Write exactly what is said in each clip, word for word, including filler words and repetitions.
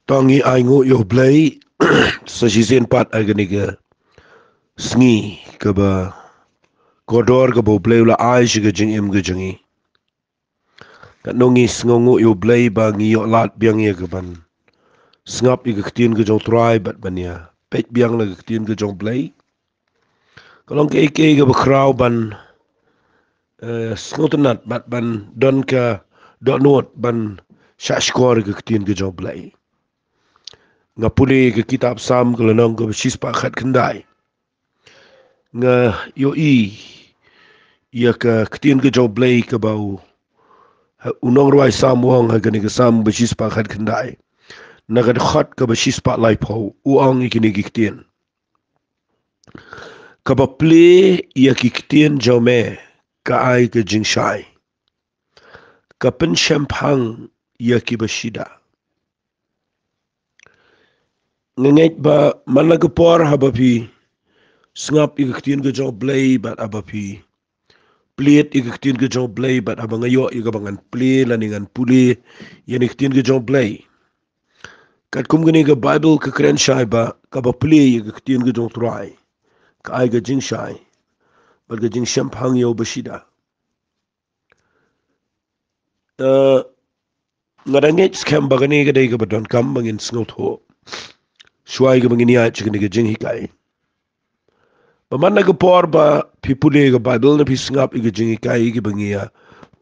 Tang ngi ai nguh ïa U Blei sa shisien pat ha kane ka sngi kaba kordor kaba U Blei u la ai sha ka jingim ka jong ngi. Katno ngi sngewnguh ïa U Blei ba ngi ïoh lad biang ïa ka ban sngap ïa ka ktien ka jong U Trai bad ban ïa peit biang la ka ktien ka jong U Blei. Ka long kaei kaei kaba khraw ban, eh, sngewtynnat bad ban don ka dohnud ban shahshkor ïa ka ktien ka jong U Blei. Nga pule ka kitab Salm ka lynnong kaba shispah khatkhyndai. Nga ïohi ïa ka ktien ka jong U Blei kaba u, u nongrwai Salm u ong ha kane ka Salm ba shispah khatkhyndai, na ka dkhot kaba shispah laiphew, u ong ïa kine ki ktien: Kaba plie ïa ki ktien jong me ka ai ka jingshai, ka pynshemphang ïa kiba shida. Nga ngeit ba man la ka por haba phi sngap ïa ka ktien ka jong U Blei bad haba phi plied ïa ka ktien ka jong U Blei bad haba nga ïoh ïa kaba ngan plie lane ngan pule ïa ka ktien ka jong U Blei. Katkum kane ka Baibl ka kren shai ba kaba plie ïa ka ktien ka jong U Trai ka ai ka jingshai bad ka jingshemphang ïa uba shida. Eh, nga da ngeit skhem ba kane ka dei kaba donkam ba ngin sngewthuh shuwa ïa kaba ngin ïaid sha kane ka jinghikai. Ba man la ka por ba phi pule ka Baibl ne phi sngap ïa ka jinghikai kaba ngi ïa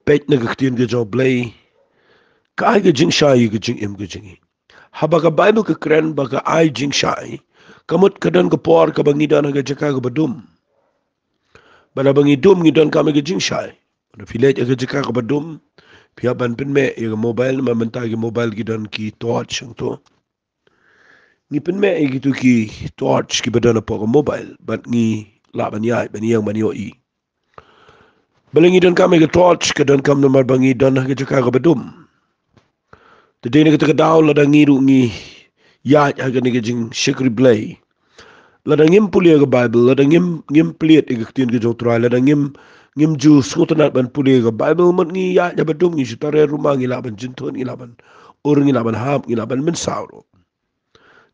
peit na ka ktien ka jong U Blei, ka ai ka jingshai ïa ka jingim ka jong ngi. Haba ka Baibl ka kren ba ka ai jingshai, ka mut ka don ka por kaba ngi don ha ka jaka kaba dum. Bad haba ngi dum ngi donkam ïa ka jingshai. Bad phi leit ha ka jaka kaba dum, phi hap ban pynmih ïa ka mobile, namar mynta ki mobile ki don ki torch hangto. Ngi pynmih ïa kitu ki torch kiba don hapoh ka mobile bad ngi lah ban ïaid ban ïeng ban ïohi. Balei ngi donkam ïa ka torch? Ka donkam namar ba ngi don ha ka jaka kaba dum. Te dei na kata ka daw lada ngi ruh ngi ïaid ha kane ka jingshakri Blei, lada ngim pule ïa ka Baibl, lada ngim, ngim plied ïa ka ktien ka jong U Trai, lada ngim, ngim ju sngewtynnat ban pule ïa ka Baibl, mut ngi ïaid haba dum, ngi shu tare ruma, ngi lah ban jynthut, ngi lah ban ur, ngi lah ban hap, ngi lah ban mynsaw ruh.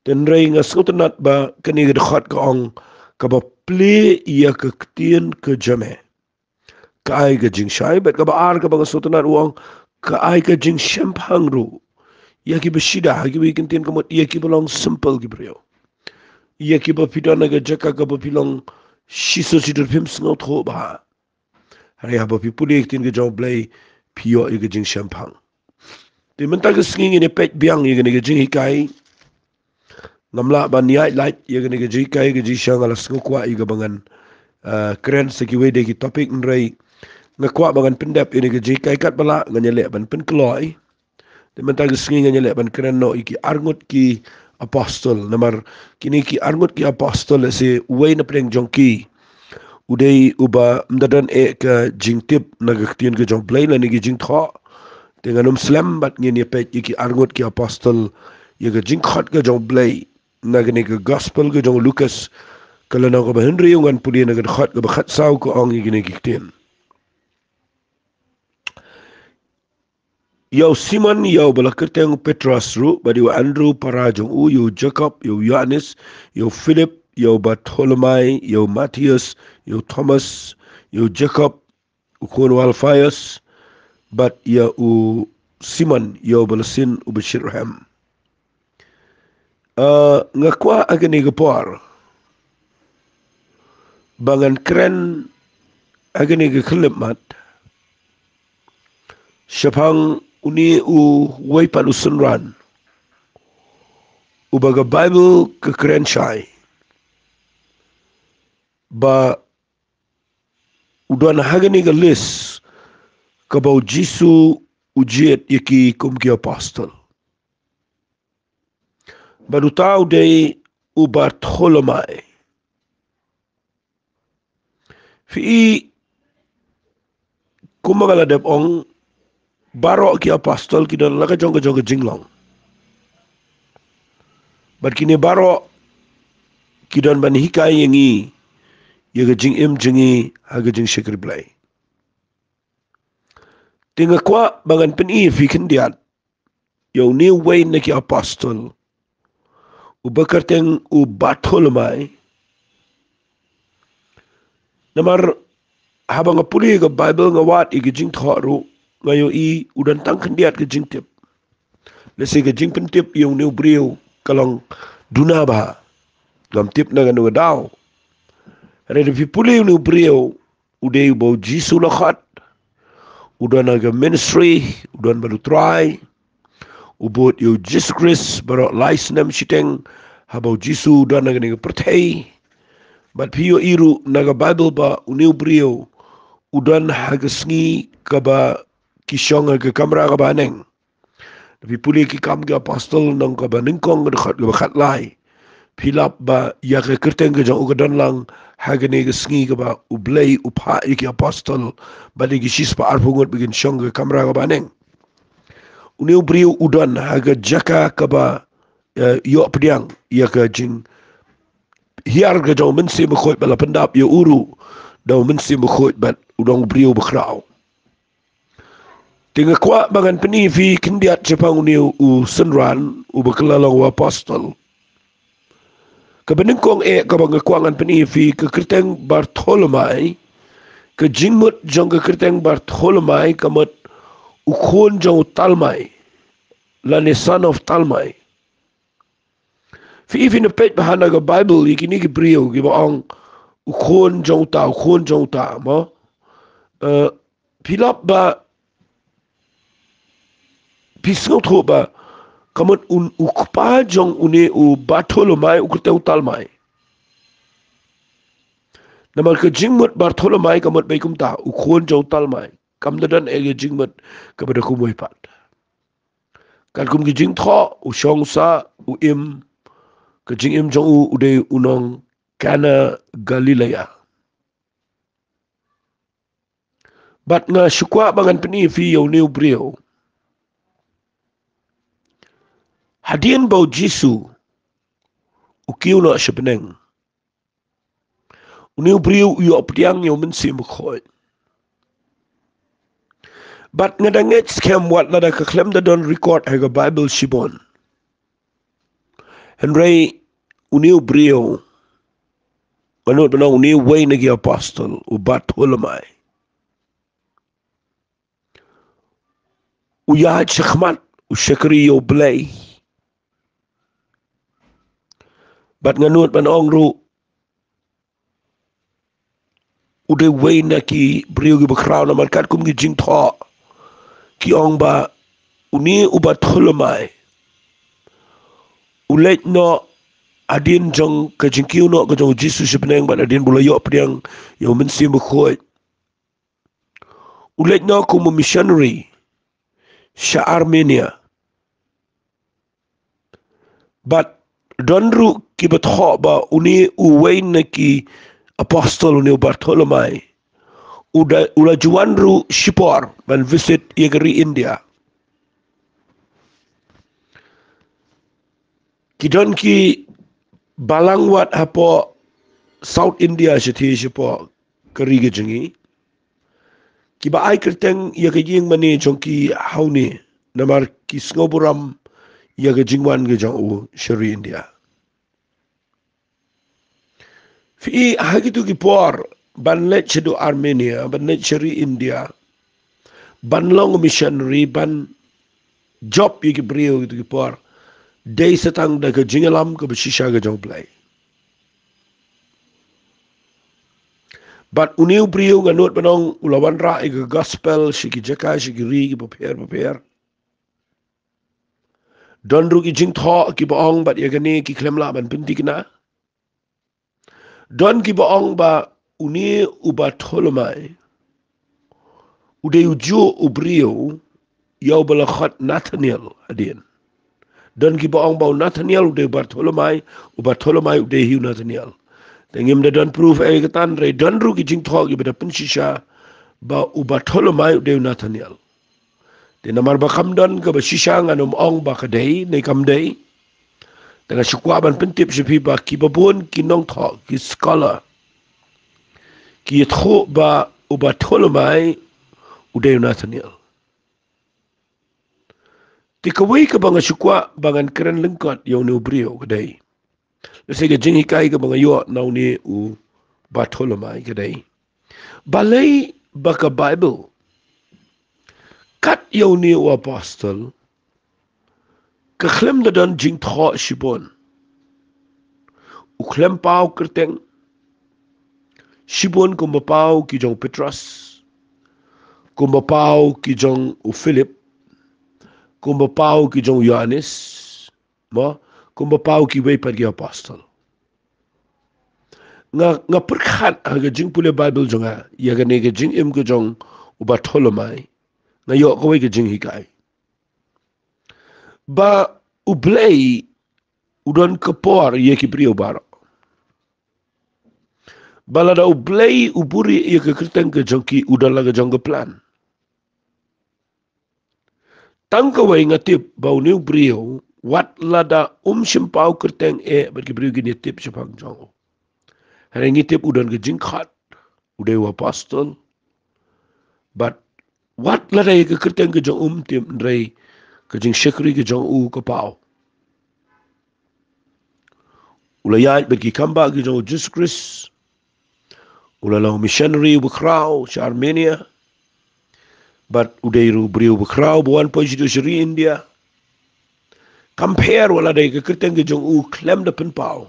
Te hynrei nga sngewtynnat ba kane ka dkhot ka ong, kaba plie ïa ka ktien ka jong me ka ai ka jingshai, bad kaba ar kaba nga sngewtynnat u ong, ka ai ka jingshemphang ruh ïa kiba shida, ha kiwei ki ktien ka mut ïa kiba long simple ki briew, ïa kiba phi don ha ka jaka kaba phi long shisha shisha phim sngewthuh bha. Hynrei haba phi pule ïa ka ktien ka jong U Blei phi ïoh ïa ka jingshemphang. Te mynta ka sngi ngin ïa peit biang ïa kane ka jinghikai. Ngam lah ban ïaid lait ïa kane ka jinghikai, ka jingshisha nga la sngewkwah ïa kaba ngan, ah, kren sa kiwei de ki topic, hynrei nga kwah ba ngan pyndep ïa kane ka jinghikai, katba lah ngan ïaleh ban pynkloi. Te mynta ka sngi ngan ïaleh ban kren noh ïa ki arngut ki apostol, namar kine ki arngut ki apostol, lehse uwei na pdeng jong ki u dei uba ym da don eh ka jingtip na ka ktien ka jong U Blei lane ki jingthoh. Te ngan ym slem bad ngin ïa peit ïa ki arngut ki apostol, ïa ka jingkhot ka jong U Blei na kane ka gospel ka jong u Lukas, ka lynnong kaba hynriew, ngan pule na ka dkhot kaba khatsaw, ka ong ïa kine ki ktien. Ïa u Simon, ïa uba la kyrteng u Petros ruh, bad ïa u Andrew para jong u, ïa u Jakob, ïa u Ïohannes, ïa u Philip, ïa u Bartholomai, ïa u Matthias, ïa u Thomas, ïa u Jakob u khun u Alphaeus, bad ïa u Simon, ïa uba la sin u bashit rhem. Ah, nga kwah ha kane ka por ba ngan kren ha kane ka khyllipmat shaphang une uwei pat u synran uba ka Baibl ka kren shai ba u don ha kane ka list kaba u Jisu u jied ïa ki kum ki apostol. Bad uta u dei u Bartholomai. Phi i, kumba nga la dep ong, baroh ki apostol ki don la ka jong ka jong ka jinglong. Bad kine baroh ki don ban hikai ïa ngi ïa ka jingim jong ngi ha ka jingshakri Blei. Te nga kwah ba ngan pyni ïa phi khyndiat ïa une uwei na ki apostol uba kyrteng u Bartholomai. Namar haba nga pule ka Bible, nga wad ïa ka jingthoh ruh, nga ïohi u don tang khyndiat ka jingtip. Lehse ka jingpyntip ïa une u briew ka long duna bha. Ngam tip na kano ka daw. Hynrei lada phi pule, une u briew u dei uba u Jisu u la khot. U don ha ka ministry, u don bad u Trai. U bud ïa u Jisu Khrist baroh lai snem shiteng haba u Jisu u don ha kane ka pyrthei. Bad phi ïohi ruh na ka Bible ba une u briew u don ha ka sngi kaba ki shong ha ka kamra kaba haneng. Lada phi pule Ki Kam ki Apostol lynnong kaba nyngkong, ka dkhot kaba khatlai, phi lap ba ïa ka kyrteng ka jong u ka don lang ha kane ka sngi kaba U Blei u phah ïa ki apostol bad ïa ki shispah arphew ngut ba kin shong ha ka kamra kaba haneng. Une u briew u don ha ka jaka kaba, eh, ïoh pdiang ïa ka jinghiar ka jong u Mynsiem Bakhuid, ba la pyndap ïa u ruh da u Mynsiem Bakhuid, bad u don u briew bakhraw. Te nga kwah ba ngan pyni ïa phi khyndiat shaphang une u synran uba kylla long u apostol. Kaba nyngkong eh kaba nga kwah ngan pyni ïa phi, ka kyrteng Bartholomai, ka jingmut jong ka kyrteng Bartholomai ka mut u khun jong u Talmai, lane son of Talmai. Phi, phin ïa peit bha na ka Bible ïa kine ki briew kiba ong u khun jong uta, u khun jong uta, mo. Eh, phi lap ba, phi sngewthuh ba ka mut un, u kpa jong une u Bartholomai u kyrteng u Talmai. Namar ka jingmut Bartholomai ka mut beit kumta, u khun jong u Talmai. Kam da don eh ka jingmut kaba da kumwei pat. Katkum ki jingthoh, u shong sah, u im, ka jingim jong u u dei u nong Kana Galilea. Bad nga shu kwah ba ngan pyni ïa phi ïa une u briew. Hadien ba u Jisu u kiew noh sha bneng, une u briew u ïoh pdiang ïa u Mynsiem Bakhuid. Bad nga da ngeit skhem wat lada ka khlem da don record ha ka Bible shibun, hynrei une u briew, nga nud ban ong une uwei na ki apostol, u Bartholomai, u ïaid shakhmat, u shakri ïa U Blei. Bad nga nud ban ong ruh, u dei uwei na ki briew kiba khraw, namar katkum ki jingthoh ki ong ba une u Bartholomai u leit noh hadien jong ka jingkiew noh ka jong u Jisu sha bneng bad hadien ba u la ïoh pdiang ïa u Mynsiem Bakhuid. U leit noh kum u missionary sha Armenia. Bad don ruh kiba thoh ba une uwei na ki apostol, une u Bartholomai, u da, u la ju wan ruh shipor ban visit ïa ka ri India. Ki don ki balang wat hapoh South India, shathie shapoh ka ri ka jong ngi, kiba ai kyrteng ïa ka ïing mane jong ki ha une, namar ki sngewburom ïa ka jingwan ka jong u sha ri India. Phi i, ha kito ki por ban leit shaduh Armenia, ban leit sha ri India, ban long missionary, ban jop ïa ki briew, kito ki por dei sa tang da ka jingïalam kaba shisha ka jong U Blei. Bad une u briew, nga nud ban ong, u la wanrah ïa ka gospel sha ki jaka, sha ki ri kiba pher bapher. Don ruh ki jingthoh kiba ong bad ïa kane ki khlem lah ban pynthikna. Don kiba ong ba une u Bartholomai u dei ujuh u briew ïa uba la khot Nathaniel hadien. Don kiba ong ba u Nathaniel u dei u Bartholomai, u Bartholomai u dei hi u Nathaniel. Te ngim da don proof ei kata, hynrei don ruh ki jingthoh kiba da pynshisha ba u Bartholomai u dei u Nathaniel. Te namar ba kam don kaba shisha, ngan ym ong ba ka dei ne kam dei. Te nga shu kwah ban pyntip sha phi ba kiba bun ki nongthoh, ki scholar, ki ïathuh ba u Bartholomai u dei u Nathaniel. Te kawei kaba nga shu kwah ba ngan kren lyngkot ïa une u briew ka dei, Lehse ka jinghikai kaba nga ïoh na une u Bartholomai ka dei, balei ba ka Bible, kat ïa une u apostol, ka khlem da don jingthoh shibun. U khlem paw kyrteng shibun kumba paw ki jong u Petros, kumba paw ki jong u Philip, kumba paw ki jong u Ïohannes, mo, kumba paw kiwei pat ki apostol. Nga, nga pyrkhat ha ka jingpule Bible jong nga ïa kane ka jingim ka jong u Bartholomai, nga ïoh kawei ka jinghikai, ba U Blei u don ka por ïa ki briew baroh. Ba lada U Blei u buhrieh ïa ka kyrteng ka jong ki, u don la ka jong ka plan. Tang kawei nga tip ba une u briew, wat lada um shym paw kyrteng eh, bad ki briew kin ïa tip shaphang jong u. Hynrei ngi tip u don ka jingkhot, u dei u apostol. Bad wat lada ïa ka kyrteng ka jong u um tip, hynrei ka jingshakri ka jong u ka paw. U la ïaid bad ki kambah ki jong u Jisu Khrist. U la long missionary uba khraw sha Armenia. Bad u dei ruh u briew uba khraw uba wan poi shaduh sha ri India. Kam pher wat lada ïa ka kyrteng ka jong u khlem da pynpaw.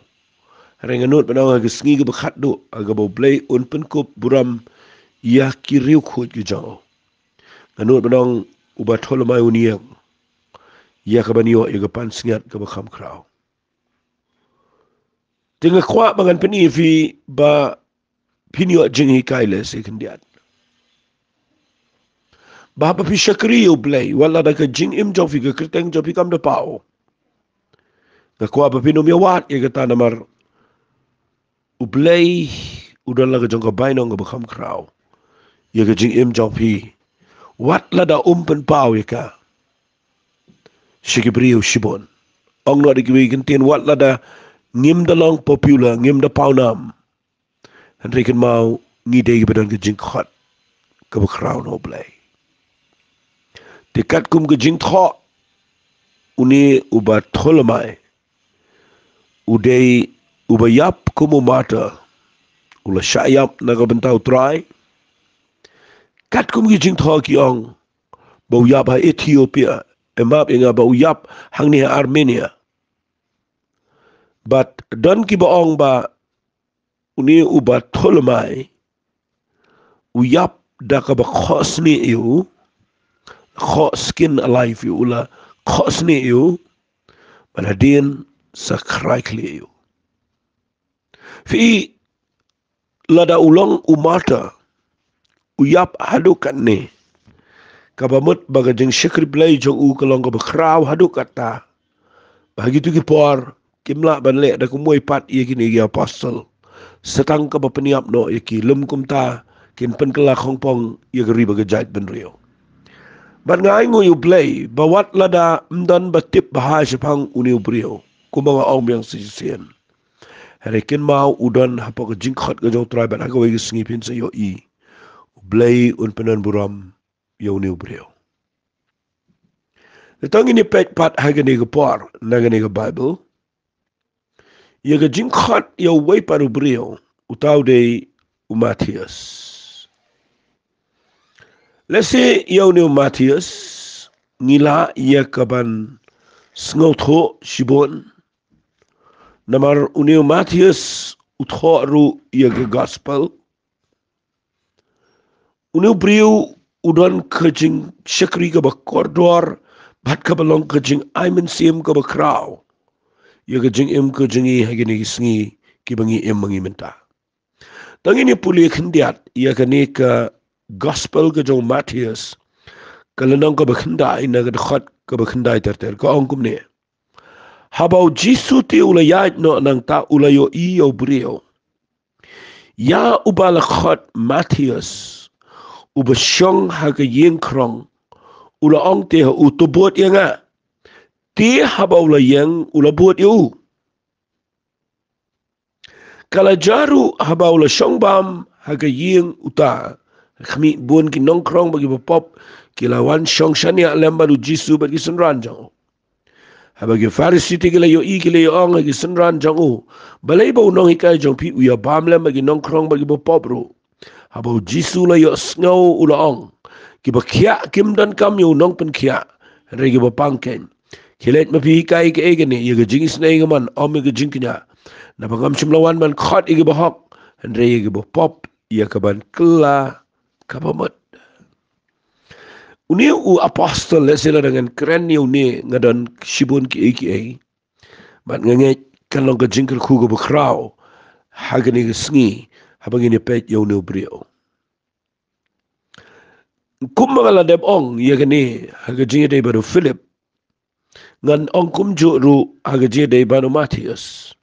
Hynrei nga nud ban ong ha ka sngi kaba khatduh, ha kaba U Blei un pynkup burom ïa ki riewkhuid ki jong u, nga nud ban ong u Bartholomai un ïeng ïa kaban ïoh ïa ka pansngiat kaba kham khraw. Te nga kwah ba ngan pyni ïa phi ba phin ïoh jinghikai lehse khyndiat. Ba haba phi shakri ïa U Blei, wat lada ka jingim jong phi, ka kyrteng jong phi kam da paw, nga kwah ba phin ym ïa wad ïa kata, namar U Blei u don la ka jong ka bainong kaba kham khraw ïa ka jingim jong phi, wat lada um pynpaw ïa ka sha ki briew shibun. Ong noh da kiwei ki ktien, wat lada ngim da long popular, ngim da pawnam, hynrei kynmaw ngi dei kiba don ka jingkhot kaba khraw na U Blei. Te katkum ka jingthoh, une u Bartholomai u dei uba ïap kum u martyr, u la shah ïap na ka bynta U Trai. Katkum ki jingthoh ki ong ba u ïap ha Ethiopia, em, map ïa nga, ba u ïap hangne ha Armenia. Bad don kiba ong ba une u Bartholomai u ïap da kaba khohsnieh ïa u, khoh, skin alive ïa u, la khohsnieh ïa u, bad hadien sa khrai khlieh ïa u. Phi, lada u long u martyr, u ïap haduh katne, kaba mut ba ka jingshakri Blei jong u ka long kaba khraw haduh katta, ba ha kito ki por kim lah ban leh da kumwei pat ïa kine ki apostol, sa tang kaba pynïap noh ïa ki, lym kumta kin pynkylla khongpong ïa ka ri bad ka jaitbynriew. Bad nga ainguh ïa U Blei ba wat lada ym don ba tip bha shaphang une u briew, kumba nga ong biang sa shisien, hynrei kynmaw u don hapoh ka jingkhot ka jong U Trai, bad ha kawei ka sngi phin sa ïohi U Blei un pyndon burom ïa une u briew. Te to ngin ïa peit pat ha kane ka por na kane ka Bible ïa ka jingkhot ïa uwei pat u briew, uta u dei u Mathaios. Lehse ïa une u Mathaios ngi lah ïa kaban sngewthuh shibun, namar une u Mathaios u thoh ruh ïa ka gospel. Une u briew u don ka jingshakri kaba kordor bad kaba long ka jingai mynsiem kaba khraw ïa ka jingim ka jong ngi ha kine ki sngi kiba ngi im ma ngi mynta. To ngin ïa pule khyndiat ïa kane ka gospel ka jong u Mathaios, ka lynnong kaba khyndai, na ka dkhot kaba khyndai ter ter, ka ong kumne: Haba u Jisu te u la ïaid noh nangta, u la ïohi ïa u briew, ïa uba la khot Mathaios, uba shong ha ka ïing khrong. U la ong te ha u: To bud ïa nga. Te haba u la ïeng, u la bud ïa u. Ka la jia ruh haba u la shong bam ha ka ïing uta, ha khmih, bun ki nongkhrong bad kiba pop ki la wan shong shaniah lem bad u Jisu bad ki synran jong u. Haba ki Pharisi te ki la ïohi, ki la ïa ong ha ki synran jong u, balei ba u nonghikai jong phi u ïa bam lem bad ki nongkhrong bad ki bapop ruh? Haba u Jisu u la ïohsngew, u la ong, ki bakhiah kim donkam ïa u nongpynkhiah, hynrei ki bapang keiñ. Khie leit, ma phi hikai kaei kane ïa ka jingisynei ïa nga man, ym ïa ka jingkñia. Naba ngam shym la wan ban khot ïa ki bahok, hynrei ïa ki bapop, ïa ka ban kylla ka bamut. Une u apostol, lehse lada ngan kren ïa une, nga don shibun kiei kiei. Bad nga ngeit kan long ka jingkyrkhu kaba khraw ha kane ka sngi, haba ngin ïa peit ïa une u briew. Kumba nga la dep ong ïa kane ha ka jingïadei bad u Philip, ngan ong kumjuh ruh ha ka jingïadei bad u Matthias.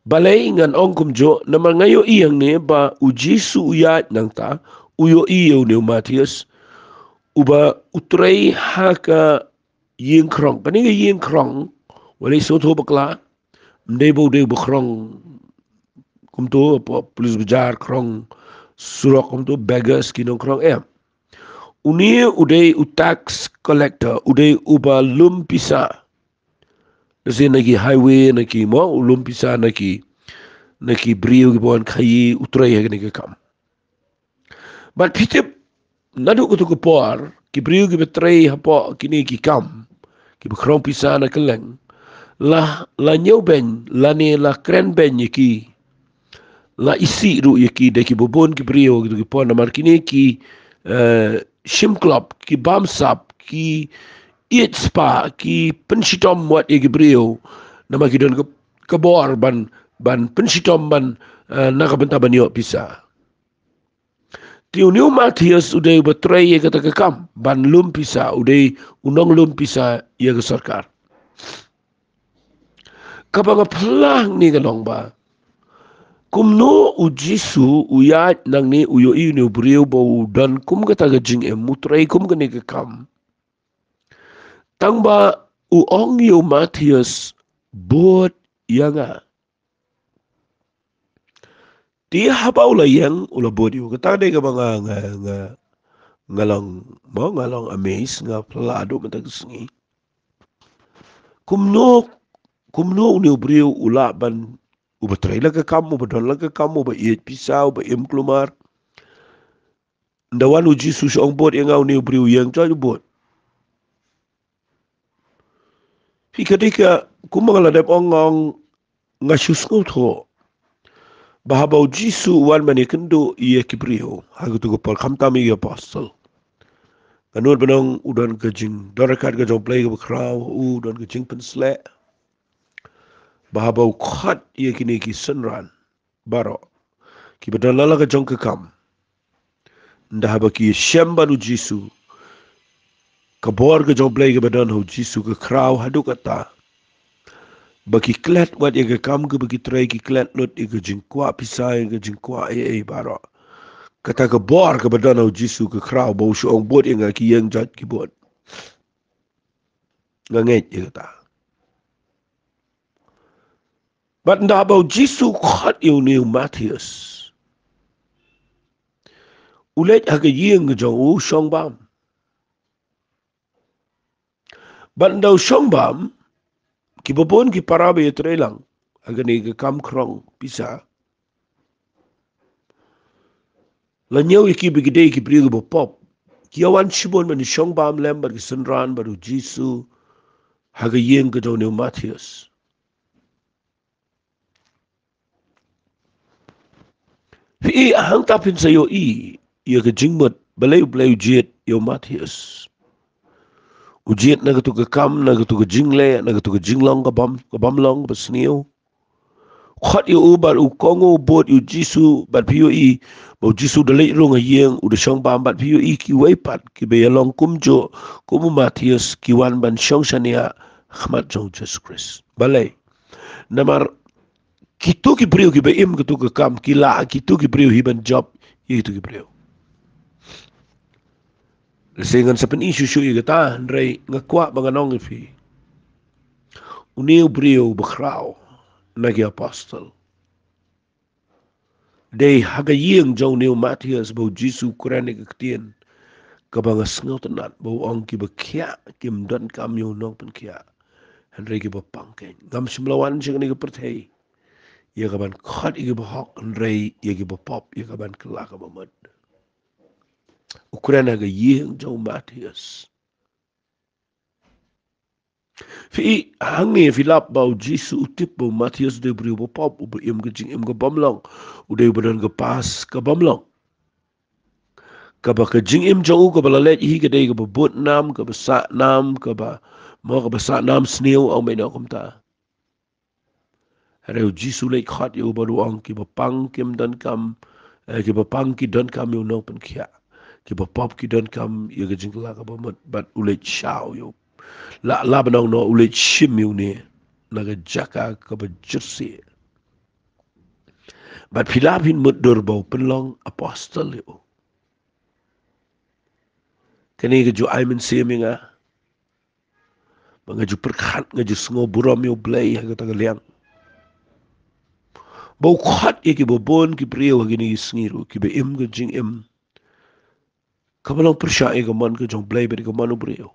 Balei ngan ong kumjuh? Namar nga ïohi hangne ba u Jisu u ïaid nangta, u ïohi ïa une u Matthias, uba u trei ha ka ïing khrong. Kane ka ïing khrong, wat leh sngewthuh bakla, ym dei ba u dei uba khrong kumto, pa-, police bazaar khrong, surok kumto, beggars, ki nongkhrong, em. Une u dei u tax collector, u dei uba lum pisa. Lehse na ki highway, na ki mo, u lum pisa na ki, na ki briew kiba wan khaïi, u trei ha kane ka kam. Bad phi tip, naduh kato ka por, ki briew kiba trei hapoh kine ki kam, kiba khrong pisa na kylleng, la, la ñiewbeiñ, lane la krenbeiñ ïa ki, la isih ruh ïa ki da kiba bun ki briew ha kato ka por, namar kine ki, eh, shim klop, ki bamsap, ki ïeit spah, ki pynshitom wat ïa ki briew, namar ki don ka, ka bor ban, ban pynshitom ban, eh, na ka bynta ban ïoh pisa. Te une u Matthias u dei uba trei ïa kata ka kam, ban lum pisa, u dei u nonglum pisa ïa ka sorkar. Kaba nga pyrshang hangne ka long ba, kumno u Jisu u ïaid nangne, u ïohi une u briew ba u don kum kata ka jingim, u trei kum kane ka kam. Tang ba u ong ïa u Matthias, bud ïa nga. Te haba u la ïeng, u la bud ïa u. Kata dei kaba nga, nga, nga, nga long, mo, nga long amazed, nga pyrshang haduh mynta ka sngi. Kumno, kumno une u briew u lah ban, uba trei la ka kam, uba don la ka kam, uba ïeit pisa, uba im kulmar. Ynda wan u Jisu shu ong bud ïa nga, une u briew u ïeng, jot u bud. Phi, ka dei ka, kumba nga la dep ong, nga ong, nga shu sngewthuh ba haba u Jisu u wan ban ïakynduh ïa ki briew ha kato ka por, khamtam ïa ki apostol, nga nud ban ong u don ka jingdon ryngkat ka jong U Blei kaba khraw, u don ka jingpynsleh. Ba haba u khot ïa kine ki synran baroh, kiba don la la ka jong ka kam, ynda haba ki shem bad u Jisu, ka bor ka jong U Blei kaba don ha u Jisu ka khraw haduh katta ba ki klet wat ïa ka kam kaba ki trei, ki klet lut ïa ka jingkwah pisa, ïa ka jingkwah ei ei baroh. Kata ka bor kaba don ha u Jisu ka khraw ba u shu ong bud ïa nga, ki ïeng, jot ki bud. Nga ngeit ïa kata. Bad ynda haba u Jisu u khot ïa une u Matthias, u leit ha ka ïing ka jong u, u shong bam. Bad ynda u shong bam, kiba bun ki para ba ïatrei lang ha kane ka kam khrong pisa, la ñiew ïa ki ba ki dei ki briew kiba pop. Ki ïa wan shibun ban ïa shong bam lem bad ki synran bad u Jisu ha ka ïing ka jong une u Matthias. Phi i, hangta phin sa ïohi ïa ka jingmut balei U Blei u jied ïa u Matthias. U jied na kato ka kam, na kato ka jingleh, na kato ka jinglong ka bym, ka bym long kaba sniew. Khot ïa u bad u kohnguh bud ïa u Jisu, bad phi ïohi ba u Jisu u da leit rung ha ïing, u da shong bam, bad phi ïohi kiwei pat kiba ïalong kumjuh kum u Matthias ki wan ban shong shaniah ha khmat jong u Jisu Khrist. Balei? Namar kito ki briew kiba im kato ka kam, ki lah kito ki briew hi ban jop ïa kito ki briew. Lehse ngan sa pyni shuh shuh ïa kata, hynrei nga kwah ba ngan ong ïa phi, une u briew bakhraw na ki apostol, dei ha ka ïing jong une u Matthias ba u Jisu u kren ïa ka ktien kaba nga sngewtynnat, ba u ong, kiba khiah kim donkam ïa u nongpynkhiah, Hynrei kiba pang kein. Ngam shym la wan sha kane ka pyrthei ïa ka ban khot ïa kiba hok, hynrei ïa kiba pop, ïa ka ban kylla ka bamut. U kren ha ka ïing jong u Mathaios. Phi i hangne, phi lap ba u Jisu u tip ba u Mathaios u dei u briew ba pop, uba im ka jingim ka bym long, u dei uba don ka past ka bym long. Kaba ka jingim jong u kaba la leit hi ka dei kaba bud nam, kaba sah nam, kaba, mo, kaba sah nam sniew, ong mei, noh kumta. Hynrei u Jisu u leit khot ïa u bad u ong, kiba pang kim donkam, eh, kiba pang ki donkam ïa u nongpynkhiah. Kiba pop ki donkam ïa ka jingkylla ka bamut, bad u leit shaw ïa u. La, la ban ong noh, u leit shim ïa une na ka jaka kaba jyrsieh. Bad phi lah ban mutdur ba u pynlong apostol ïa u. Kane ka ju ai mynsiem ïa nga ba nga ju pyrkhat, nga ju sngew burom ïa u Blei ha kata ka liang. Ba u khot ïa kiba bun ki briew ha kine ki sngi ruh, kiba im ka jingim kaba long pyrshah ïa ka mon ka jong u Blei bad ïa ka mon u briew.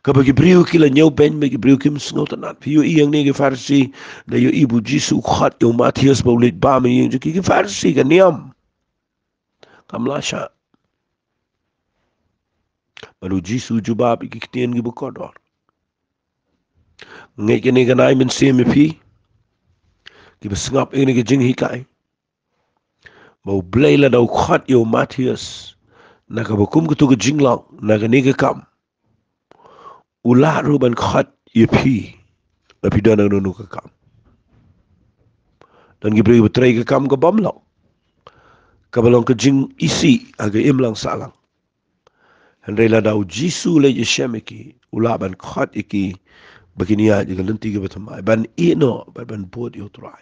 Kaba ki briew ki la ñiewbeiñ, ba ki briew kim sngewtynnat. Phi ïohi hangne ki Pharisi, da ïohi ba u Jisu u khot ïa u Mathaios ba u leit bam ha ïing jong ki, ki Pharisi, ka niam kam lah shah. Bad u Jisu u jubab ïa ki ktien kiba kordor. Nga ngeit kane kan ai mynsiem ïa phi kiba sngap ïa kane ka jinghikai, ba u Blei lada u khot ïa u Mathaios na kaba kum katu ka jinglong, na kane ka kam, u lah ruh ban khot ïa phi, la phi don ha kano kano ka kam. Don ki briew kiba trei ka kam ka bym long, kaba long ka jingisih ha ka imlang sahlang. Hynrei lada u Jisu u leit ïashem ïa ki, u lah ban khot ïa ki ba kin ïaid ïa ka lynti kaba thymmai, ban ïehnoh bad ban bud ïa u Trai,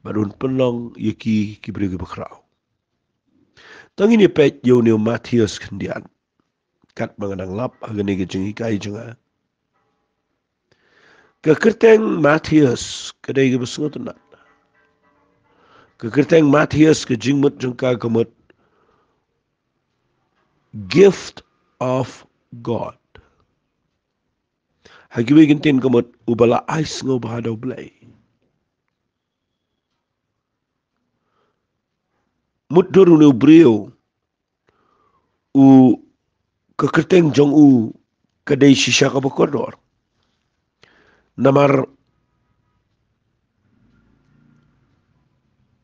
bad un pynlong ïa ki ki briew kiba khraw. To ngin ïa peit ïa une u Mathaios khyndiat, katba nga dang lap ha kane ka jinghikai jong nga. Ka kyrteng Mathaios ka dei kaba sngewtynnat. Ka kyrteng Mathaios, ka jingmut jong ka ka mut Gift of God. Ha kiwei ki ktien ka mut uba la ai sngewbha da u Blei. Mutdur une u briew, u, ka kyrteng jong u ka dei shisha kaba kordor. Namar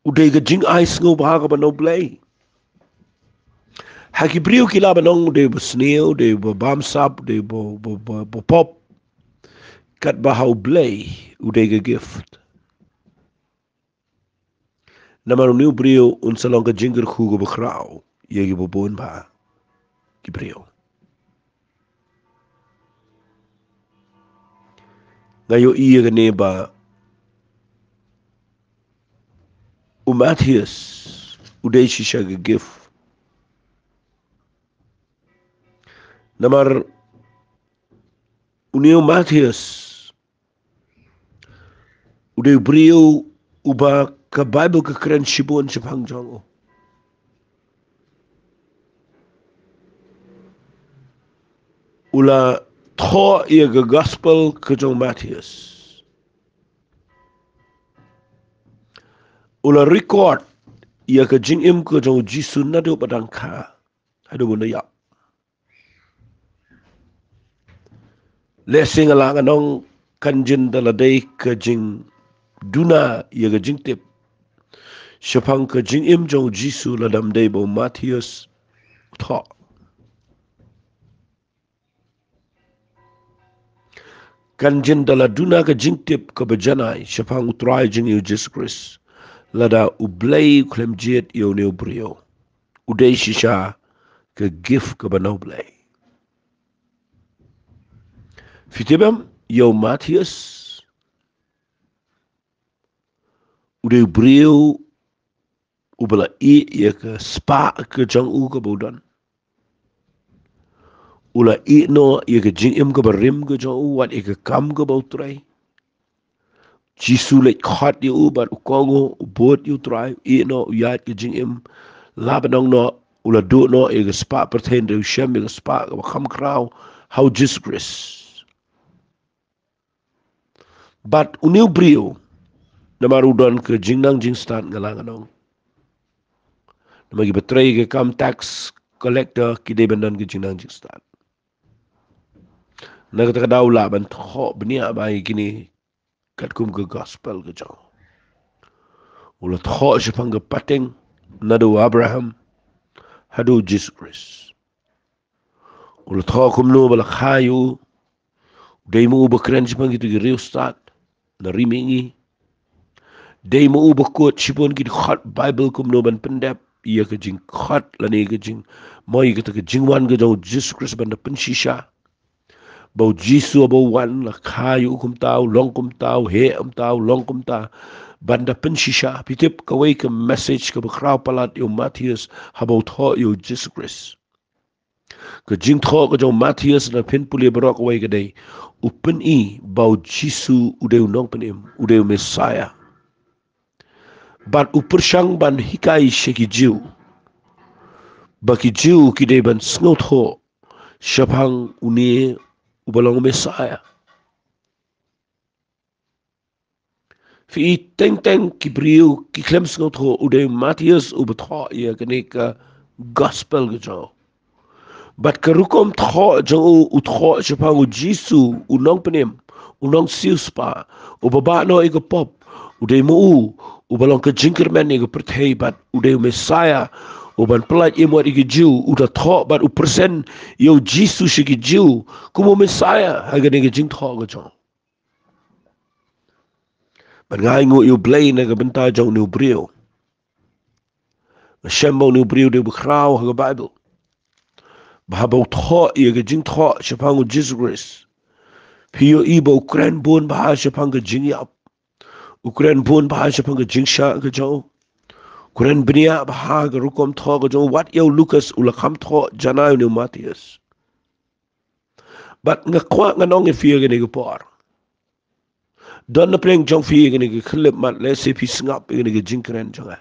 u dei ka jingai sngewbha kaba na u Blei. Ha ki briew ki lah ban ong u dei ba sniew, u dei ba bamsap, u dei ba, ba, ba, ba pop. Katba ha u Blei u dei ka gift. Namar une u briew un sa long ka jingkyrkhu kaba khraw ïa kiba bun bha ki briew. Nga ïohi ïa kane ba u Mathaios u dei shisha ka gift. Namar une u Mathaios u dei u briew uba ka Baibl ka kren shibun shaphang jong u. U la thoh ïa ka gospel ka jong u Mathaios. U la record ïa ka jingim ka jong u Jisu naduh ba dang kha haduh ba un da ïap. Lehse nga lah ngan ong kan jin da la dei ka jingduna ïa ka jingtip shaphang ka jingim jong u Jisu lada ym dei ba u Mathaios u thoh. Kan jin da la duna ka jingtip kaba janai shaphang u Trai jong ngi u Jisu Khrist lada u Blei u khlem jied ïa une u briew. U dei shisha ka gift kaba na u Blei. Phi tip em, ïa u Mathaios u dei u briew uba la ïeh ïa ka spah ka jong u kaba u don. U la ïeh noh ïa ka jingim kaba rim ka jong u, wat ïa ka kam kaba u trei. Jisu leit khot ïa u bad u kohnguh, u bud ïa u Trai, u ïeh noh, u ïaid ka jingim. Lah ban ong noh u la duh noh ïa ka spah pyrthei, hynrei u shem ïa ka spah kaba kham khraw ha u Jisu Khrist. Bad une u briew, namar u don ka jingnang jingstad nga la ngan ong. Namar kiba trei ka kam tax collector ki dei ban don ka jingnang jingstad. Na kata ka daw u lah ban thoh bniah bha ïa kine katkum ka gospel ka jong u. U la thoh shaphang ka pateng, naduh u Abraham haduh u Jisu Khrist. U la thoh kumno ba la kha ïa u. Dei ma u ba kren shaphang kito ki riewstad na ri mihngi. Dei ma u ba kut shibun ki dkhot Baibl kumno ban pyndep ïa ka jingkhot lane ka jing, mo, ïa kata ka jingwan ka jong u Jisu Khrist ban da pynshisha ba u Jisu haba u wan la kha ïa u kumta, u long kumta, u heh kumta, u long kumta, ban da pynshisha. Phi tip kawei ka message kaba khraw palat ïa u Mathaios haba u thoh ïa u Jisu Khrist. Ka jingthoh ka jong u Mathaios, lada phin pule baroh kawei, ka dei u pyni ba u Jisu u dei u Nongpynim, u dei u Messiah. Bad u pyrshang ban hikai sha ki Jiw ba ki Jiw ki dei ban sngewthuh shaphang une uba long u Messiah. Phi i, teng teng ki briew ki khlem sngewthuh, u dei u Mathaios uba thoh ïa kane ka gospel ka jong u. Bad ka rukom thoh jong u, u thoh shaphang u Jisu, u Nongpynim, u Nongsiewspah, uba bah noh ïa ka pop. U dei ma u uba long ka jingkyrmen ïa ka pyrthei, bad u dei u Messiah uban pyllait im wat ïa ki Jiw. U da thoh bad u present ïa u Jisu sha ki Jiw kum u Messiah ha kane ka jingthoh ka jong u. Bad nga ainguh ïa u Blei na ka bynta jong une u briew. Nga shem ba une u briew u dei uba khraw ha ka Baibl. Ba haba u thoh ïa ka jingthoh shaphang u Jisu Khrist, phi ïohi ba u kren bun bha shaphang ka jingïap. U kren bun bha shaphang ka jingshah ka jong u. U kren bniah bha ha ka rukom thoh ka jong u. Wat ïa u Lukas u la kham thoh janai une u Mathaios. Bad nga kwah ngan ong ïa phi ha kane ka por, don na pdeng jong phi ïa kane ka khyllipmat, lehse phi sngap ïa kane ka jingkren jong nga.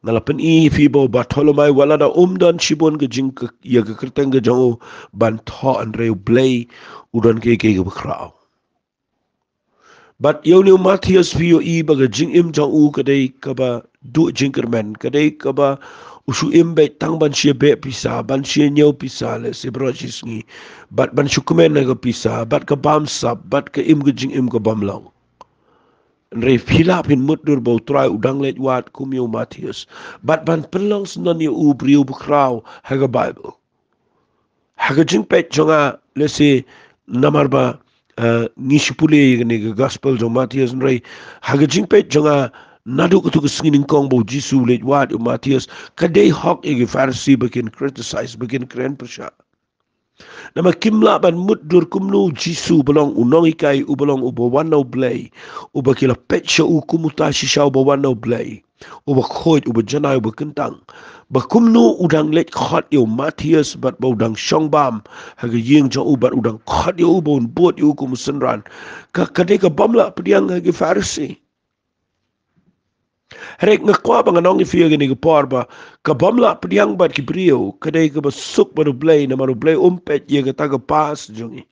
Nga la pyni ïa phi ba u Bartholomai, wat lada um don shibun ka jing ka, ïa ka kyrteng ka jong u ban thoh, hynrei u Blei u don kiei kiei kiba khraw. Bad ïa une u Mathaios phi ïohi ba ka jingim jong u ka dei kaba duh jingkyrmen, ka dei kaba u shu im beit tang ban shu ïa beh pisa, ban shu ïa ñiew pisa lehse baroh shi sngi, bad ban shu kmen ha ka pisa, bad ka bamsap, bad ka im ka jingim ka bym long. Hynrei phi lah phin mutdur ba u Trai u dang leit wad kum ïa u Mathaios, bad ban pynlong syndon ïa u briew ba khraw ha ka Baibl. Ha ka jingpeit jong nga, lehse namar ba, eh, ngi shu pule ïa kane ka gospel jong u Mathaios, hynrei ha ka jingpeit jong nga, naduh kato ka sngi nyngkong ba u Jisu u leit wad ïa u Mathaios, ka dei hok ïa ki Pharisi ba kin criticize, ba kin kren pyrshah. Namar kim lah ban mutdur kumno u Jisu uba long u nonghikai, uba long uba wan na u Blei, uba ki la peit sha u kum uta shisha uba wan na u Blei, uba khuid, uba janai, uba kyntang, ba kumno u dang leit khot ïa u Mathaios, bad ba u dang shong bam ha ka ïing jong u, bad u dang khot ïa u ba un bud ïa u kum u synran. Ka, ka dei ka bym lah pdiang ha ki Pharisi. Hynrei nga kwah ba ngan ong ïa phi ha kane ka por ba ka bym lah pdiang bad ki briew ka dei kaba suk bad u Blei, namar u Blei um peit ïa kata ka past jong ngi.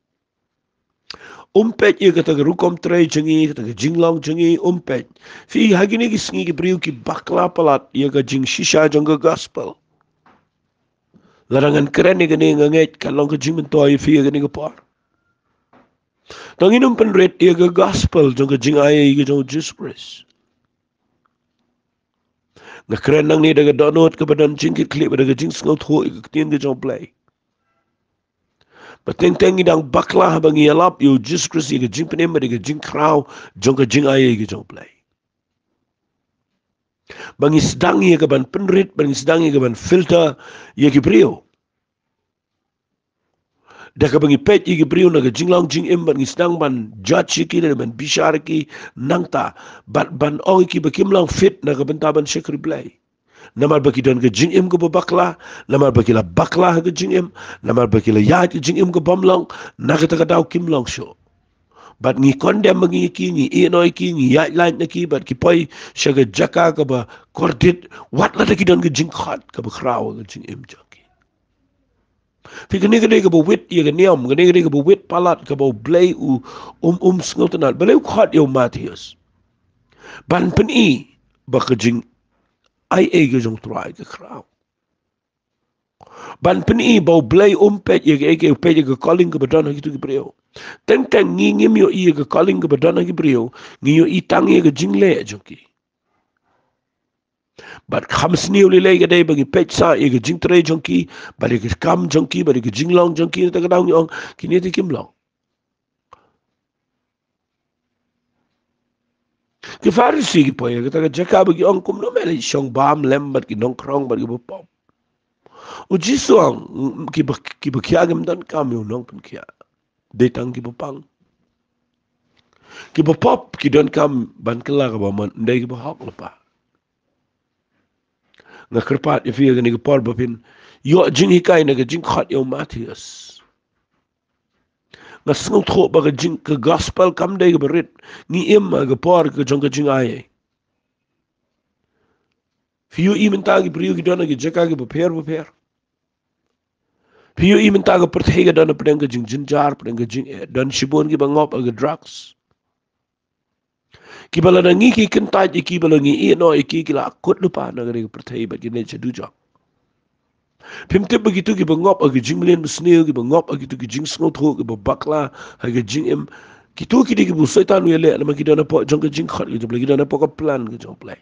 Um peit ïa kata ka rukom trei jong ngi, kata ka jinglong jong ngi, um peit. Phi, ha kine ki sngi ki briew ki bakla palat ïa ka jingshisha jong ka gospel. Lada ngan kren ïa kane, nga ngeit kan long ka jingmyntoi ïa phi ha kane ka por. To ngin ym pynrit ïa ka gospel jong ka jingai ei ka jong u Jisu Khrist. Nga kren nangne da ka dohnud kaba don jingkitkhlieh bad da ka jingsngewthuh ïa ka ktien ka jong u Blei. Ba teng teng ngi dang bakla haba ngi ïalap ïa u Jisu Khrist, ïa ka jingpynim bad ïa ka jingkhraw jong ka jingai ei ka jong u Blei. Ba ngi sdang ïa ka ban pynrit, ba ngi sdang ïa ka ban filter ïa ki briew. Da kaba ngi peit ïa ki briew na ka jinglong jingim, bad ngi sdang ban judge ïa ki, da ban bishar ïa ki nangta, bad ban ong ïa ki ba kim long fit na ka bynta ban shakri Blei. Namar ba ki don ka jingim kaba bakla, namar ba ki la bakla ha ka jingim, namar ba ki la ïaid ka jingim ka bym long, na kata ka daw kim long shuh. Bad ngi condemn ïa ki, ngi ïehnoh ïa ki, ngi ïaid lait na ki, bad ki poi sha ka jaka kaba kordit, wat lada ki don ka jingkhot kaba khraw ha ka jingim jong ki. Phi, kane ka dei kaba wit ïa ka niam, kane ka dei kaba wit palat kaba U Blei u, um, um sngewtynnad. Balei u khot ïa u Mathaios? Ban pyni ba ka jingaiei ka jong U Trai ka khraw. Ban pyni ba U Blei um peit ïa kaei kaei, u peit ïa ka calling kaba don ha kito ki briew. Teng teng ngi ngim ïohi ïa ka calling kaba don ha ki briew, ngi ïohi tang ïa ka jingleh jong ki. Bad kham sniew lei lei ka dei ba ngi peit sa ïa ka jingtrei jong ki, bad ïa ka kam jong ki, bad ïa ka jinglong jong ki, na kata ka daw ngi ong, kine te kim long. Ki Pharisi ki poi ha kata ka jaka bad ki ong, kumno me leit shong bam lem bad ki nongkhrong bad kiba pop. U Jisu u ong, kiba, kiba khia kim donkam ïa u nongpynkhiah. Dei tang kiba pang. Kiba pop ki donkam ban kylla kaba mon, ym dei kiba hok lypa. Nga kyrpad ïa phi ha kane ka por ba phin ïoh jinghikai na ka jingkhot ïa u Mathaios. Nga sngewthuh ba ka jing, ka gospel kam dei kaba rit. Ngi im ha ka por ka jong ka jingaiei. Phi ïohi mynta ki briew ki don ha ki jaka kiba pher bapher. Phi ïohi mynta ka pyrthei ka don hapdeng ka jingjynjar, hapdeng ka jing, eh, don shibun kiba ngop ha ka drugs. Kiba lada ngi ki kyntait ïa ki, ba la ngi ïeh noh ïa ki, ki la kut lypa na kane ka pyrthei bad kin leit sha dujok. Phim tip ba kito kiba ngop ha ki jingmlien basniew, kiba ngop ha kito ki jingsngewthuh kiba bakla ha ki jingim, kito ki dei kiba u Soitan u ïaleh, namar ki don hapoh jong ka jingkhot ka jong U Blei, ki don hapoh ka plan ka jong U Blei.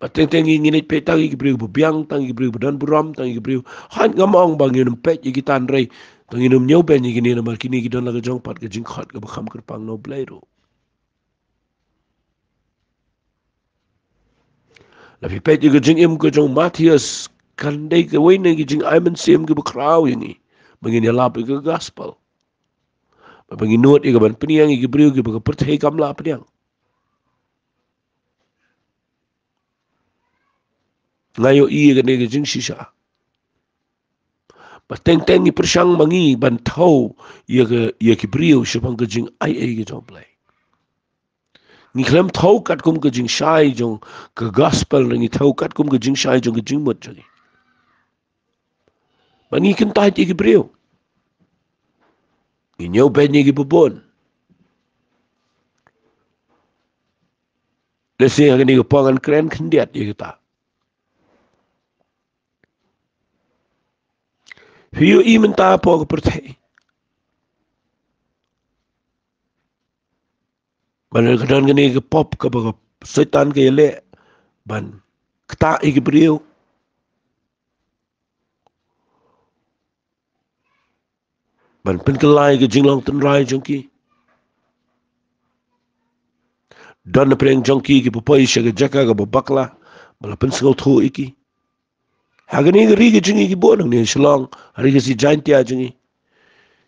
Bad teng teng ngi, ngin ïa peit tang ïa ki briew ba biang, tang ïa ki briew ba don burom, tang ïa ki briew. Hooid, ngam ong ba ngin ym peit ïa kita, hynrei tang ngin ym ñiewbeiñ ïa kine, namar kine ki don la ka jong pat ka jingkhot kaba kham kyrpang na U Blei ruh. La phi peit ïa ka jingim ka jong u Mathaios, kan dei kawei na ki jingai mynsiem kiba khraw ïa ngi ba ngin ïalap ïa ka gospel. Ba, ba ngin nud ïa ka ban pynïeng ïa ki briew kiba ka pyrthei kam lah pynïeng. Nga ïohi ïa kane ka jingshisha. Ba teng teng ngi pyrshang ma ngi ban thew ïa ka, ïa ki briew shaphang ka jingaiei ka jong U Blei. Ngi khlem thew katkum ka jingshai jong ka gospel, ngi thew katkum ka jingshai jong ka jingmut jong ngi. Ba ngi kyntait ïa ki briew. Ngi ñiewbeiñ ïa kiba bun. Lehse ha kane ka por ngan kren khyndiat ïa kata. Phi ïohi mynta hapoh ka pyrthei, ba ka don kane ka pop kaba ka Soitan ka ïaleh ban ktah ïa ki briew, ban pynkylla ïa ka jinglong tynrai jong ki. Don napdeng jong ki kiba poi sha ka jaka kaba bakla ba la pynsngewthuh ïa ki. Ha kane ka ri ka jong ngi, kiba nangne Shillong, ha ri Khasi Jaiñtia jong ngi,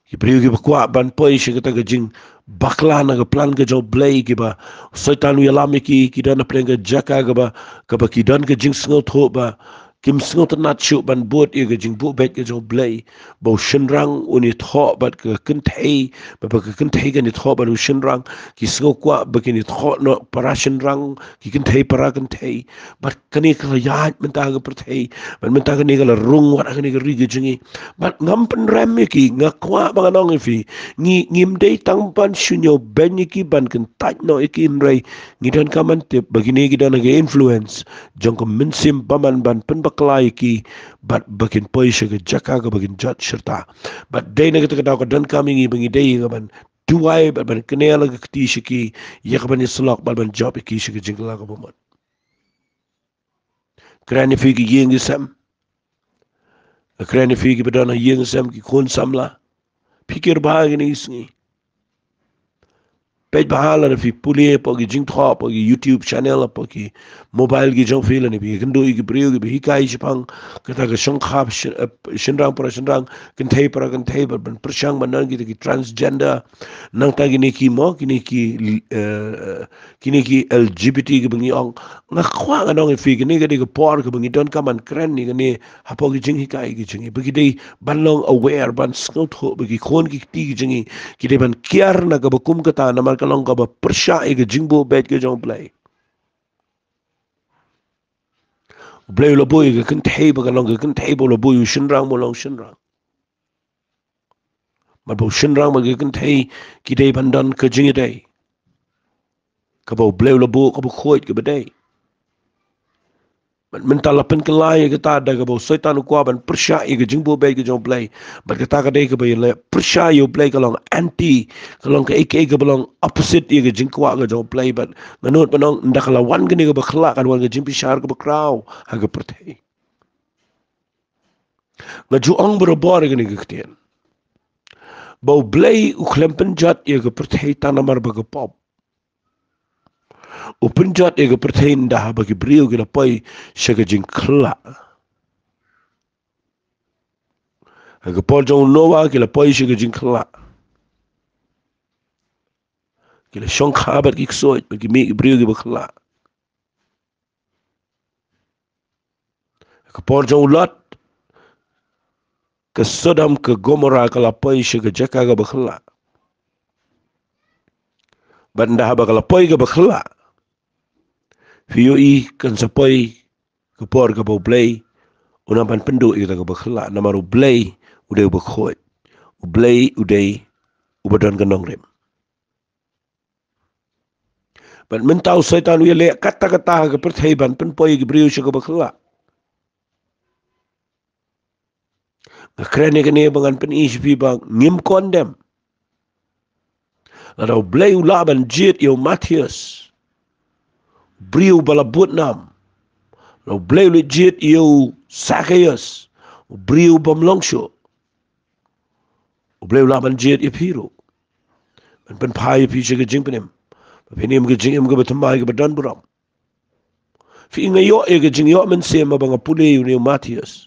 ki briew kiba kwah ban poi sha kata ka jingbakla na ka plan ka jong U Blei, kiba Soitan u ïalam ïa ki, ki don napdeng ka jaka kaba, kaba ki don ka jingsngewthuh ba kim sngewtynnat shuh ban bud ïa ka jingbuh beit ka jong U Blei, ba u shynrang un ïathoh bad ka kynthei, ba, ba ka kynthei kan ïathoh bad u shynrang, ki sngew kwah ba kin ïathoh noh para shynrang, ki kynthei para kynthei. Bad kane ka la ïaid mynta ha ka pyrthei, bad mynta kane ka la rung wat ha kane ka ri ka jong ngi. Bad ngam pynrem ïa ki, nga kwah ba ngan ong ïa phi, ngi, ngim dei tang ban shu ñiewbeiñ ïa ki, ban kyntait noh ïa ki, hynrei ngi donkam ban tip ba kine ki don ha ka influence jong ka mynsiem bymman ban pynbakla ïa ki, bad ba kin poi sha ka jaka kaba kin jot shirta. Bad dei na kata ka daw ka donkam ïa ngi ba ngi dei ïa ka ban duwai bad ban kynnoh la ka kti sha ki, ïa ka ban ïasyllok bad ban jop ïa ki sha ka jingkylla kaba mut. Kren ïa phi ki ïing ki sem. Kren ïa phi kiba don ha ïing sem, ki khun samla. Phi kyrpad ïa kine ki sngi. Peit bha lada phi pule hapoh ki jingthoh, hapoh ki YouTube channel, hapoh ki mobile ki jong phi, lane phi kynduh ïa ki briew kiba hikai shaphang kata ka shongkha, shin-, eh, shynrang para shynrang, kynthei para kynthei, ban, ban pyrshang ban don kita ki transgender, nangta kine ki mo, kine ki, eh, kine ki L G B T kiba ngi ong. Nga kwah ngan ong ïa phi, kane ka dei ka por kaba ngi donkam ban kren ïa kane hapoh ki jinghikai ki jong ngi. Ba ki dei ban long aware, ban sngewthuh, ba ki khun ki kti ki jong ngi ki dei ban kiar na kaba kum kata, namar ka long kaba pyrshah ïa ka jingbuh beit ka jong U Blei. U Blei u la buh ïa ka kynthei ba kan long ka kynthei, ba u la buh ïa u shynrang ba un long shynrang. Bad ba u shynrang bad ka kynthei ki dei ban don ka jingïadei. Kaba u Blei u la buh kaba khuid kaba dei. Bad mynta la pynkylla ïa kata da kaba u Soitan u kwah ban pyrshah ïa ka jingbuh beit ka jong u Blei. Bad kata ka dei kaba ïaleh pyrshah ïa u Blei, ka long anti, ka long kaei kaei kaba long opposite ïa ka jingkwah ka jong u Blei. Bad nga nud ban ong, ynda ka la wan kane kaba khyllah, kan wan ka jingbishar kaba khraw ha ka pyrthei. Nga ju ong barabor ïa kane ka ktien, ba u Blei u khlem pynjot ïa ka pyrthei tang namar ba ka pop. U pynjot ïa ka pyrthei ynda haba ki briew ki la poi sha ka jingkhyllah. Ha ka por jong u Noah ki la poi sha ka jingkhyllah. Ki la shongkha bad ki ksuid, bad ki mih ki briew kiba khyllah. Ha ka por jong u Lot, ka Sodom ka Gomorrah ka la poi sha ka jaka kaba khyllah. Bad ynda haba ka la poi kaba khyllah, phi ïohi kan sa poi ka por kaba u Blei u nang ban pynduh ïa kata kaba khyllah, namar u Blei u dei uba khuid. U Blei u dei uba don ka nongrim. Bad mynta u Soitan u ïaleh katta katta ha ka pyrthei ban pynpoi ïa ki briew sha kaba khyllah. Nga kren ïa kane ba ngan pyni sha phi ba ngim condemn. Lada u Blei u lah ban jied ïa u Matthias, u briew ba la bud nam, lada u Blei u la jied ïa u Zacchaeus, u briew bym long shuh, u Blei u lah ban jied ïa phi ruh, ban pynphai ïa phi sha ka jingpynim, ba phin im ka jingim kaba thymmai kaba don burom. Phi, nga ïoh ïa ka jingïoh mynsiem haba nga pule ïa une u Matthias.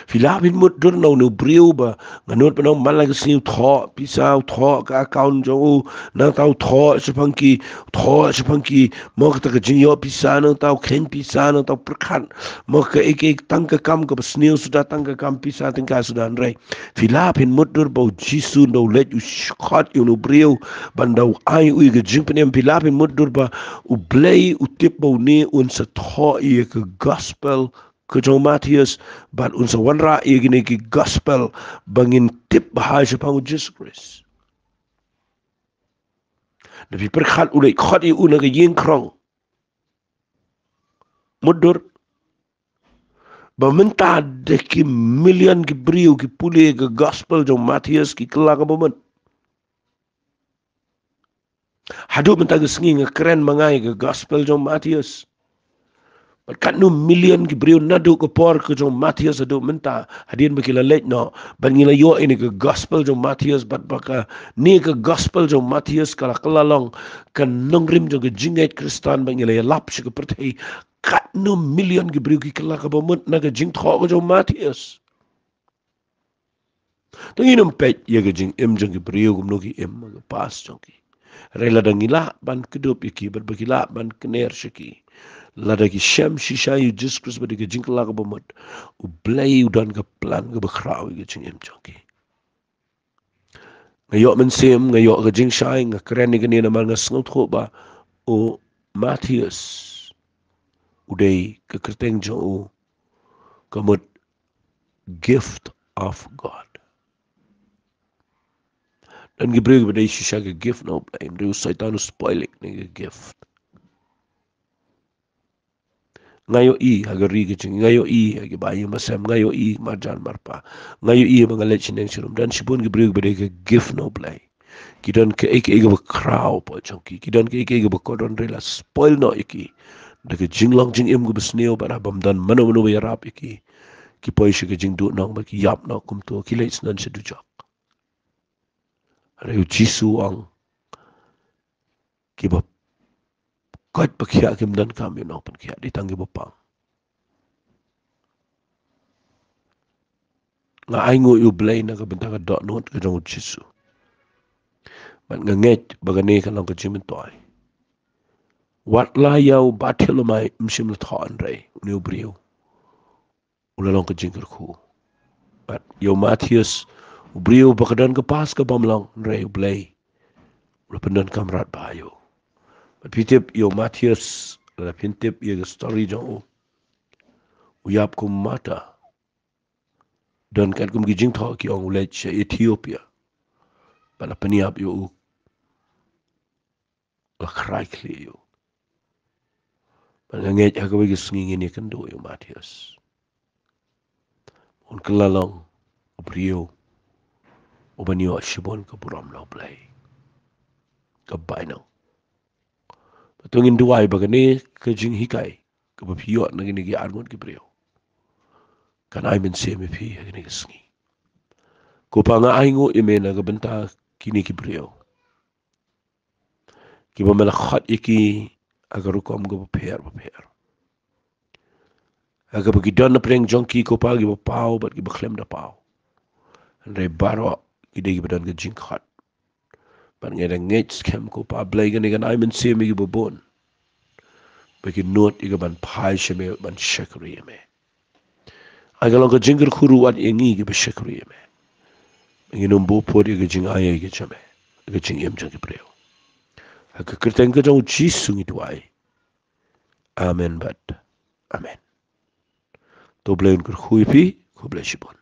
Phi lah phin mutdur na une u briew ba nga nud ban ong man la ka sngi u thoh pisa, u thoh ka account jong u, nangta u thoh shaphang ki, u thoh shaphang ki, mo kata ka jingïoh pisa, nangta u kheiñ pisa, nangta u pyrkhat, mo kaei kaei, tang ka kam kaba sniew suda, tang ka kam pisa tyngka suda, hynrei phi lah phin mutdur ba u Jisu ynda u leit u khot ïa une u briew, ba ynda u ai ïa u ïa ka jingpynim, phi lah phin mutdur ba u Blei u tip ba une un sa thoh ïa ka gospel ka jong u Matthias, bad un sa wanrah ïa kine ki gospel ba ngin tip bha shaphang u Jisu Khrist. Ynda phi pyrkhat u leit khot ïa u na ka ïing krong. Mutdur ba mynta da ki million ki briew ki pule ka gospel jong u Matthias, ki kylla kaba mut. Haduh mynta ka sngi nga kren ma nga ïa ka gospel jong u Matthias. Bad katno million ki briew naduh ka por ka jong u Matthias haduh mynta, hadien ba ki la leit noh, bad ngi la ïoh ïa kane ka gospel jong u Matthias, bad ba kane ka gospel jong u Matthias ka la kylla long ka nongrim jong ka jingngeit Khristan, bad ngi la ïalap sha ka pyrthei. Katno million ki briew ki kylla kaba mut na ka jingthoh ka jong u Matthias. To ngin ym peit ïa ka jingim jong ki briew kumno ki im ha ka past jong ki. Hynrei lada ngi lah ban kdup ïa ki, bad ba ki lah ban kner sha ki, lada ki shem shisha ïa u Jisu Khrist bad ïa ka jingkylla kaba mut, u Blei u don ka plan kaba khraw ïa ka jingim jong ki. Nga ïoh mynsiem, nga ïoh ka jingshai, nga kren ïa kane namar nga sngewthuh ba u Matthias u dei ka kyrteng jong u ka mut gift of God. Don ki briew kiba dei shisha ka gift na u Blei, hynrei u Soitan u spoil ïa kane ka gift. Nga ïohi ha ka ri ka jong ngi, nga ïohi ha ki ba ïing ba sem, nga ïohi marjan marpa, nga ïohi ba nga leit shaneng sharum, don shibun ki briew kiba dei ka gift na u Blei. Ki don kaei kaei kaba khraw hapoh jong ki, ki don kaei kaei kaba kordor, hynrei la spoil noh ïa ki da ka jinglong jingim kaba sniew, bad haba ym don mano mano ba ïarap ïa ki, ki poi sha ka jingduhnong bad ki ïap noh kumto, ki leit sdang sha dujok. Hynrei u Jisu u ong, kiba koit ba khiah kim donkam ïa u nongpynkhiah, dei tang kiba pang. Nga ainguh ïa u Blei na ka bynta ka dohnud ka jong u Jisu. Bad nga ngeit ba kane ka long ka jingmyntoi. Wat la ïa u Bartimaeus ym shym la thoh, hynrei une u briew u la long ka jingkyrkhu. Bad ïa u Matthias, u briew ba ka don ka past kabym long, hynrei u Blei u la pyndonkam radbah ïa u. Bad phi tip ïa u Matthias, lada phin tip ïa ka story jong u, u ïap kum martyr. Don katkum ki jingthoh ki ong u leit sha Ethiopia. Bad la pynïap ïa u, la khrai khlieh ïa u. Bad nga ngeit ha kawei ka sngi ngin ïakynduh ïa u Matthias. Un kylla long u briew uban ïoh shibun ka burom na U Blei. Ka bainong. Bad to ngin duwai ba kane ka jinghikai kaba phi ïoh na kine ki arngut ki briew kan ai mynsiem ïa phi ha kine ki sngi. Ko Pa, nga ainguh ïa me na ka bynta kine ki briew kiba me la khot ïa ki ha ka rukom kaba pher bapher. Ha kaba ki don na pdeng jong ki, ko Pa, kiba paw bad kiba khlem da paw. Hynrei baroh ki dei kiba don ka jingkhot. Bad nga da ngeit skhem, ko Pa Blei, kane kan ai mynsiem ïa kiba bun ba kin nud ïa ka ban phai sha me, ban shakri ïa me. Ai ka long ka jingkyrkhu ruh wat ïa ngi kiba shakri ïa me, ba ngin ym buh pud ïa ka jingai ïa ka jong me, ïa ka jingim jong ki briew. Ha ka kyrteng ka jong U Jisu ngi duwai. Amen bad amen. To U Blei un kyrkhu ïa phi, khublei shibun.